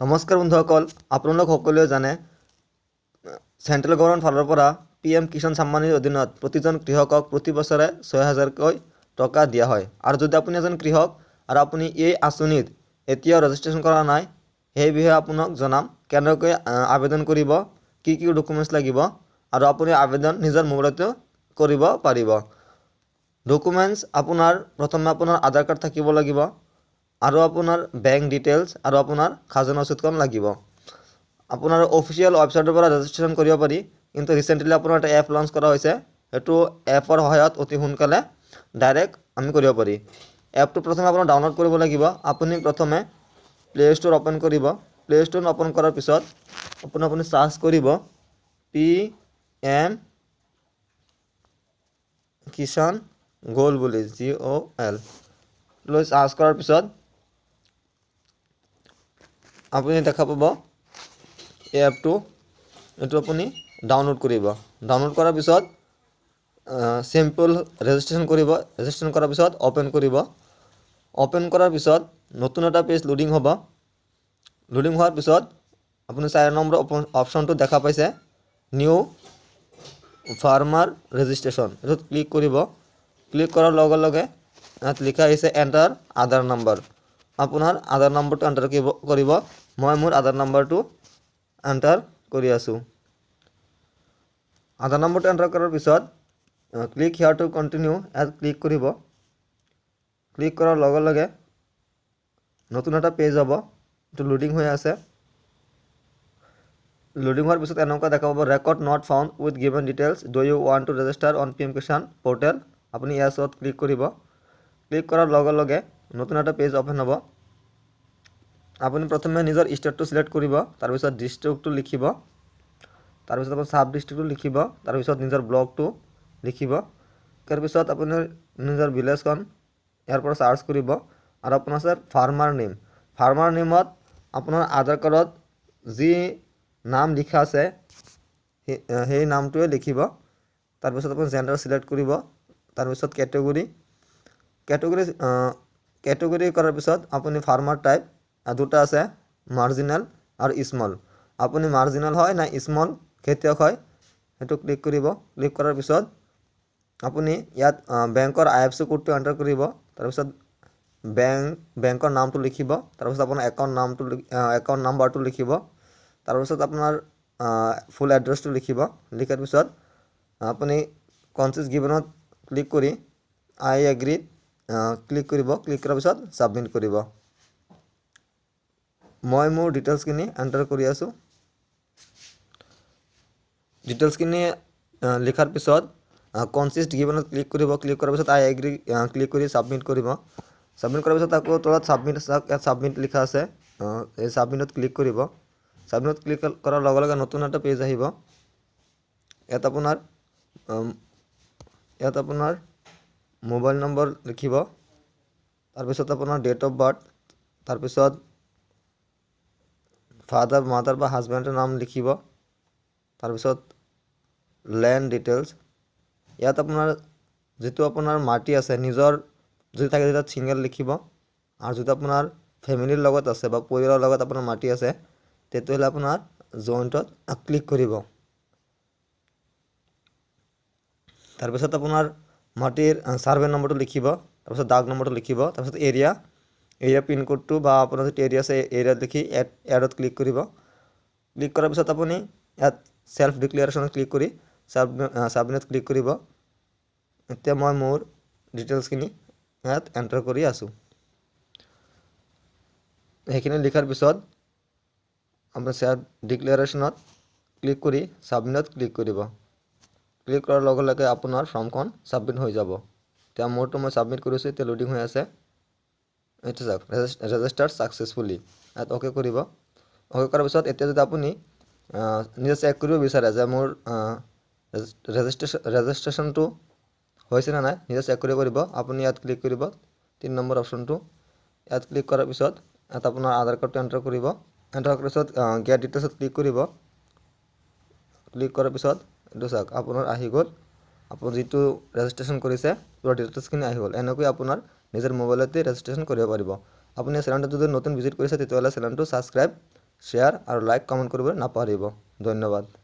নমস্কাৰ বন্ধুসকল, আপোনালোক সকলোৱে জানে চেণ্ট্ৰেল গভৰ্ণমেণ্ট ফালৰ পৰা পি এম কিষাণ সন্মান নিধিৰ অধীনত প্ৰতিজন কৃষকক প্ৰতি বছৰে 6000কৈ টকা দিয়া হয়। আৰু যদি আপুনি এজন কৃষক আৰু আপুনি এই আঁচনিত এতিয়াও ৰেজিষ্ট্ৰেশ্যন কৰা নাই, সেই বিষয়ে আপোনাক জনাম কেনেকৈ আবেদন কৰিব, কি কি ডকুমেণ্টছ লাগিব আৰু আপুনি আবেদন নিজৰ মোবাইলতো কৰিব পাৰিব। ডকুমেণ্টছ আপোনাৰ প্ৰথমে আপোনাৰ আধাৰ কাৰ্ড থাকিব লাগিব আৰু আপোনাৰ বেংক ডিটেইলছ আৰু আপোনাৰ খাজনা ৰচিদখন লাগিব। আপোনাৰ অফিচিয়েল ৱেবছাইটৰ পৰা ৰেজিষ্ট্ৰেশ্যন কৰিব পাৰি, কিন্তু ৰিচেণ্টলি আপোনাৰ এটা এপ লঞ্চ কৰা হৈছে। সেইটো এপৰ সহায়ত অতি সোনকালে ডাইৰেক্ট আমি কৰিব পাৰি। এপটো প্ৰথমে আপোনাৰ ডাউনলোড কৰিব লাগিব। আপুনি প্ৰথমে প্লে' ষ্ট'ৰ অ'পেন কৰিব। প্লে' ষ্ট'ৰ অ'পেন কৰাৰ পিছত আপুনি চাৰ্চ কৰিব পি এম কিষাণ গ'ল বুলি, GOL লৈ চাৰ্চ কৰাৰ পিছত আপুনি দেখা পাব এই এপটো। এইটো আপুনি ডাউনলোড কৰিব। ডাউনলোড কৰাৰ পিছত চিম্পল ৰেজিষ্ট্ৰেশ্যন কৰিব। ৰেজিষ্ট্ৰেশ্যন কৰাৰ পিছত অ'পেন কৰিব। অ'পেন কৰাৰ পিছত নতুন এটা পেজ লোডিং হ'ব। লোডিং হোৱাৰ পিছত আপুনি 4 নম্বৰ অপশ্যনটো দেখা পাইছে, নিউ ফাৰ্মাৰ ৰেজিষ্ট্ৰেশ্যন, এইটোত ক্লিক কৰিব। ক্লিক কৰাৰ লগে লগে ইয়াত লিখা আহিছে এণ্টাৰ আধাৰ নাম্বাৰ। আপোনাৰ আধাৰ নম্বৰটো এণ্টাৰ কৰিব। মই মোৰ আধাৰ নম্বৰটো এণ্টাৰ কৰি আছোঁ। আধাৰ নম্বৰটো এণ্টাৰ কৰাৰ পিছত ক্লিক here two continue ইয়াত ক্লিক কৰিব। ক্লিক কৰাৰ লগে লগে নতুন এটা পেজ হ'ব। এইটো লোডিং হৈ আছে। লোডিং হোৱাৰ পিছত এনেকুৱা দেখা পাব, record not found with given details, do you want to register on PM Kisan portal? আপুনি য়েছত ক্লিক কৰিব। ক্লিক কৰাৰ লগে লগে নতুন এটা পেজ অ'পেন হ'ব। আপুনি প্ৰথমে নিজৰ ষ্টেটটো চিলেক্ট কৰিব, তাৰপিছত ডিষ্ট্ৰিক্টটো লিখিব, তাৰপিছত আপুনি চাব ডিষ্ট্ৰিক্টটো লিখিব, তাৰপিছত নিজৰ ব্লকটো লিখিব, তাৰপিছত আপুনি নিজৰ ভিলেজখন ইয়াৰ পৰা চাৰ্চ কৰিব। আৰু আপোনাৰ আছে ফাৰ্মাৰ নেম। ফাৰ্মাৰ নেমত আপোনাৰ আধাৰ কাৰ্ডত যি নাম লিখা আছে সেই নামটোৱে লিখিব। তাৰপিছত আপুনি জেণ্ডাৰ চিলেক্ট কৰিব, তাৰপিছত কেটেগৰী, কেটেগৰী কৰাৰ পিছত আপুনি ফাৰ্মাৰ টাইপ দুটা আছে, মাৰ্জিনেল আৰু স্মল। আপুনি মাৰ্জিনেল হয় না স্মল খেতিয়ক হয় সেইটো ক্লিক কৰিব। ক্লিক কৰাৰ পিছত আপুনি ইয়াত বেংকৰ IFC কোডটো এণ্টাৰ কৰিব, তাৰপিছত বেংকৰ নামটো লিখিব, তাৰপিছত আপোনাৰ একাউণ্ট নাম্বাৰটো লিখিব, তাৰপিছত আপোনাৰ ফুল এড্ৰেছটো লিখিব। লিখাৰ পিছত আপুনি কনচিছ গিভেনত ক্লিক কৰি আই এগ্ৰী ক্লিক কৰিব। ক্লিক কৰাৰ পিছত ছাবমিট কৰিব। মই মোৰ ডিটেইলছখিনি এণ্টাৰ কৰি আছোঁ। ডিটেইলছখিনি লিখাৰ পিছত কনচিছ গিভেনত ক্লিক কৰিব। ক্লিক কৰাৰ পিছত আই এগ্ৰী ক্লিক কৰি ছাবমিট কৰিব। ছাবমিট কৰাৰ পিছত আকৌ তলত ছাবমিট, ইয়াত ছাবমিট লিখা আছে, এই ছাবমিটত ক্লিক কৰিব। ছাবমিটত ক্লিক কৰাৰ লগে লগে নতুন এটা পেজ আহিব। ইয়াত আপোনাৰ মোবাইল নম্বৰ লিখিব, তাৰপিছত আপোনাৰ ডেট অফ বাৰ্থ, তাৰপিছত ফাদাৰ, মাদাৰ বা হাজবেণ্ডৰ নাম লিখিব, তাৰপিছত লেণ্ড ডিটেইলছ। ইয়াত আপোনাৰ যিটো আপোনাৰ মাটি আছে নিজৰ যদি থাকে তেতিয়া ছিংগল লিখিব, আৰু যদি আপোনাৰ ফেমিলিৰ লগত আছে বা পৰিয়ালৰ লগত আপোনাৰ মাটি আছে তেতিয়াহ'লে আপোনাৰ জইণ্টত ক্লিক কৰিব। তাৰপিছত আপোনাৰ মাটিৰ ছাৰ্ভে নম্বৰটো লিখিব, তাৰপিছত দাগ নম্বৰটো লিখিব, তাৰপিছত এৰিয়া পিনক'ডটো বা আপোনাৰ যিটো এৰিয়া আছে এৰিয়াত লিখি এডত ক্লিক কৰিব। ক্লিক কৰাৰ পিছত আপুনি ইয়াত চেল্ফ ডিক্লেৰেশ্যনত ক্লিক কৰি ছাবমিটত ক্লিক কৰিব। এতিয়া মই মোৰ ডিটেইলছখিনি ইয়াত এণ্টাৰ কৰি আছোঁ। সেইখিনি লিখাৰ পিছত আপুনি চেল্ফ ডিক্লেৰেশ্যনত ক্লিক কৰি ছাবমিটত ক্লিক কৰিব। ক্লিক কৰাৰ লগে লগে আপোনাৰ ফৰ্মখন ছাবমিট হৈ যাব। এতিয়া মোৰটো মই ছাবমিট কৰিছোঁ, এতিয়া লোডিং হৈ আছে। এইটো চাওক, ৰেজিষ্টাৰ ছাকচেছফুলি, ইয়াত অ'কে কৰিব। অ'কে কৰাৰ পিছত এতিয়া যদি আপুনি নিজে চেক কৰিব বিচাৰে যে মোৰ ৰেজিষ্ট্ৰেশ্যনটো হৈছে নে নাই, নিজে চেক কৰিব পাৰিব। আপুনি ইয়াত ক্লিক কৰিব 3 নম্বৰ অপশ্যনটো। ইয়াত ক্লিক কৰাৰ পিছত ইয়াত আপোনাৰ আধাৰ কাৰ্ডটো এণ্টাৰ কৰিব। এণ্টাৰ কৰাৰ পিছত গেট ডিটেইলছত ক্লিক কৰিব। ক্লিক কৰাৰ পিছত এইটো চাওক আপোনাৰ আহি গ'ল, আপুনি যিটো ৰেজিষ্ট্ৰেশ্যন কৰিছে পুৰা ডিটেইলছখিনি আহি গ'ল। এনেকৈ আপোনাৰ নিজৰ মোবাইলতে ৰেজিষ্ট্ৰেশ্যন কৰিব পাৰিব। আপুনি চেনেলটো যদি নতুন ভিজিট কৰিছে তেতিয়াহ'লে চেনেলটো ছাবস্ক্ৰাইব শ্বেয়াৰ আৰু লাইক, কমেণ্ট কৰিবলৈ নাপাহৰিব। ধন্যবাদ।